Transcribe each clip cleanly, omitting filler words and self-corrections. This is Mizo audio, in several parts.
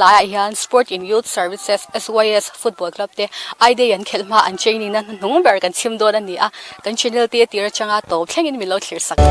Tlaiah hian Sport in Youth Services, SYS, Football Club te I Day an khelh hma an training na hnuhnung ber kan chhim dawn a ni a, kan channel te tir atanga tawp thlengin min lo thlir sak.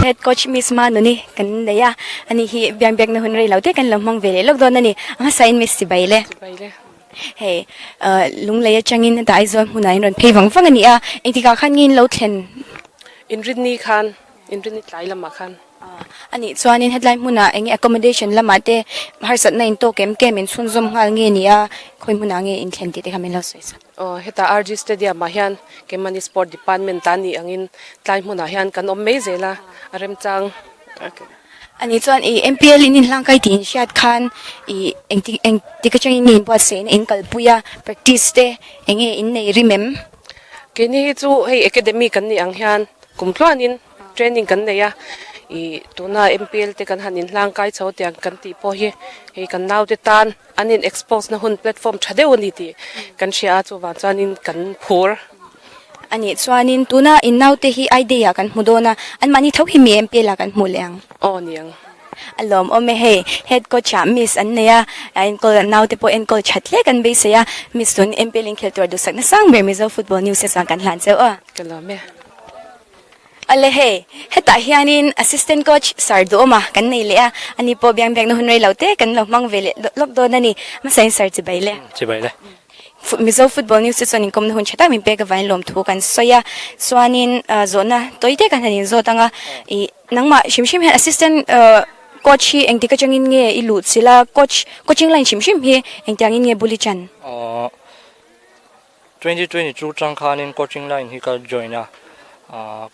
Head coach Miss Manuni kan nei a, ani hi biang biakna hun rei lo te kan lo hmang ve leh lawk dawn a ni. A hmasain Miss Sibai le. Hei lunglei atangin heta Aizawl hmunah in rawn phei vang vang a ni a, engtikah khan nge in lo thlen? Inrinni khan, inrinni tlai lamah khan. A nih chuanin hetlai hmunah eng nge accommodation lamah te harsatna in tawk em kem in chhunzawm nghal nge ni a, khawi hmunah nge in thlen tih te kha min lo sawi sak. Aw, heta RG Stadium ah hian keimahni Sport Department ta nih angin tlai hmunah hian kan awm mai zel a, a remchang. A nih chuan i MPL in inhlang kai tih in hriat khan i engtik engtik atangin nge in buatsaihna in kalpui a, practice te eng nge in nei rim em? Keini hi chu hei academy kan nih ang hian kum tluanin training kan nei a, i tuna MPL te kan han inhlang kai chho tiang kan tih pawh hi hei kan naute tan an in expose na hun platform tha deuh a ni tih kan hria a, chuvang chuanin kan phur. A nih chuanin tuna in naute hi I day ah kan hmu dawn a, anmahni tho hi mi MPL ah kan hmuh leh ang. Aw ni ang. A lawmawm e hei, head coach ah miss an nei a, a enkawl naute pawh enkawl that hle kan beisei a, miss tun MPL in khelh tur duhsakna sang ber Mizo Football News te chuan kan hlan cheu a. Ka lawm e. Awle hei, hetah hianin assistant coach Sir Duhawma kan nei leh a, ani pawh biang biakna hun rei lo te kan lo hmang ve leh lawk dawn a ni. Hmasain Sir chibai le. Chibai le. Mizo Football News te chuan inkawmna hun tha tak min pek avangin lawmthu kan sawi a, chuanin zawhna tawi te kan han inzawt ang a, ih nangmah hrim hrim hian assistant coach hi engtik atangin nge i luh chilh a, coach coaching line hrim hrim hi engtiangin nge bul i chan? Aww 2022 tang khanin coaching line hi ka join a,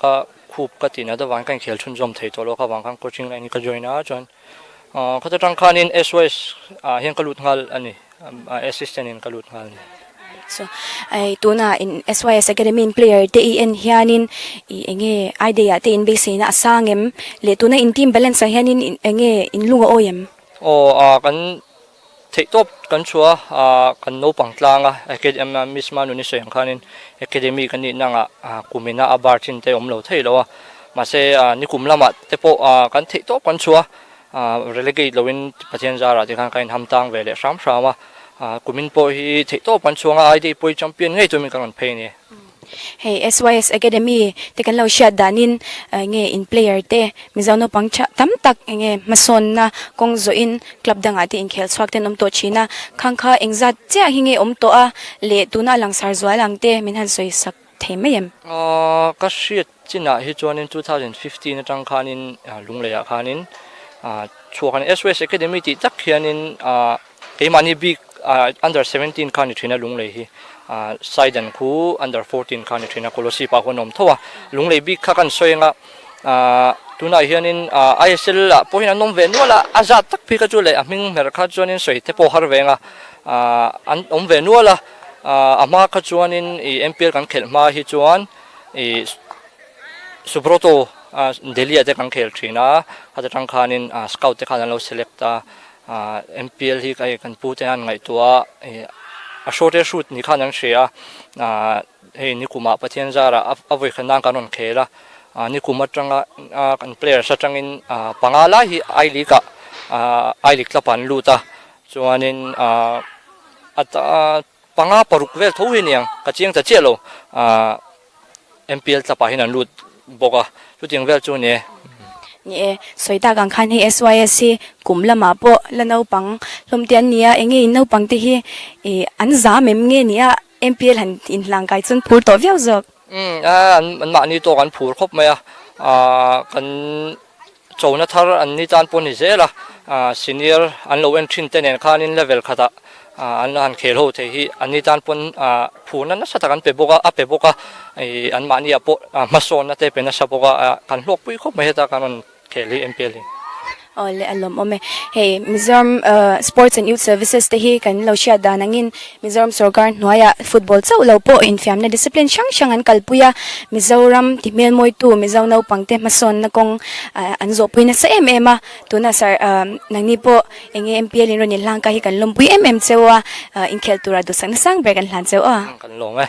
ka khup ka tih nat avangin ka inkhel chhunzawm thei tawh lo kha avang khan coaching line hi ka join a, chuan Khawta tang khanin SYS ah hian ka lut nghal a ni, assistant in ka lut nghal a ni. So, ai tuna in SYS Academy in player te i en hianin i enge I day ah te in beiseina a sang em? Leh tuna in team balance ah hianin enge in lung a awi em? Aw a kan theihtawp kan chhuah a, kan naupang tlang a, Academy Miss Manuni sawi ang khanin Academy kan nihna angah kumina a bar chin te awm lo thei lo a, mahse nikum lamah te pawh kan theihtawp kan chhuah a, relegate loin Pathian zarah te khan kan inham tang ve leh hram hram a, kumin pawh hi theihtawp kan chhuang a, ID pawh hi champion ngei tumin kan rawn phei a ni. Hei SYS Academy te kan lo hriat danin enge in player te Mizo naupang tha tam tak enge hmasawnna kawng zawhin club dangah te inkhel chhuak te an awm tawh thin a, khang kha engzat chiah hi nge awm tawh a leh tuna a langsar zual ang te min han sawi sak thei mai em? Ka hriat chinah hi chuanin 2015 atang khanin Lungleiah khanin chhuak a ni. SYS Academy tih tak hianin Keimahni bik under 17 kha ni thin a Lunglei hi Saidan khu under 14 kha ni thin a Kolosip ah huan a awm tho a Lunglei bik kha kan sawi anga tunah hianin ISL ah pawh hian an awm ve nual a a zat tak phei kha chu leh a hming hmer kha chuanin sawi te pawh har ve anga an awm ve nual a a hma kha chuanin ih MPL kan khelh hma hi chuan ih Subroto Delhi ah te kan khel thin a khata tang khanin scout te khan an lo select a. MPL hi hei kan pu te hian ngaihtuah a a short e shoot ni khan an hria a hei nikumah Pathian zarah a vawikhat nan kan rawn khel a nikum atanga kan players atangin panga lai hi I League ah I League club ah an lut a chuanin a panga paruk vel tho hi aniang ka chiang ta chiah lo MPL tlapah hian an lut bawk a, chutiang vel chu a ni e. Ni e, sawi tak ang khan hei SYS hi kum lamah pawh la naupang hlawm te an ni a, enge in naupang te hi ih an zam em nge ni a? MPL han inhlang kai chuan phur tawh viau zawk? Umm a, an mahni tawk an phur khawp mai a, kan chona thar an ni tan pawh ni zel a, senior an lo en thin te nen khanin level khatah an han khel ho thei hi an ni tan pawn phurna nasa tak an pe bawk a, a pe bawk a, an mahni ah pawh hmasawnna te pe nasa bawk a, kan hlawkpui khawp mai heta kan rawn Khel hi MPL hi. Awle a lawmawm e. Hei Mizoram Sports and Youth Services te hi kan lo hriat dan angin Mizoram sorkar hnuaiah football chauh lo pawh infiamna discipline hrang hrang an kalpui a, Mizoram ti hmelmawitu Mizo naupang te hmasawnna kawng an zawhpui nasa em em a, tunah sir nangni pawh enge MPL in rawn inhlang ka hi kan lawmpui em em cheu a, inkhelh tura duhsakna sang ber kan hlan cheu a. Kan lawm e.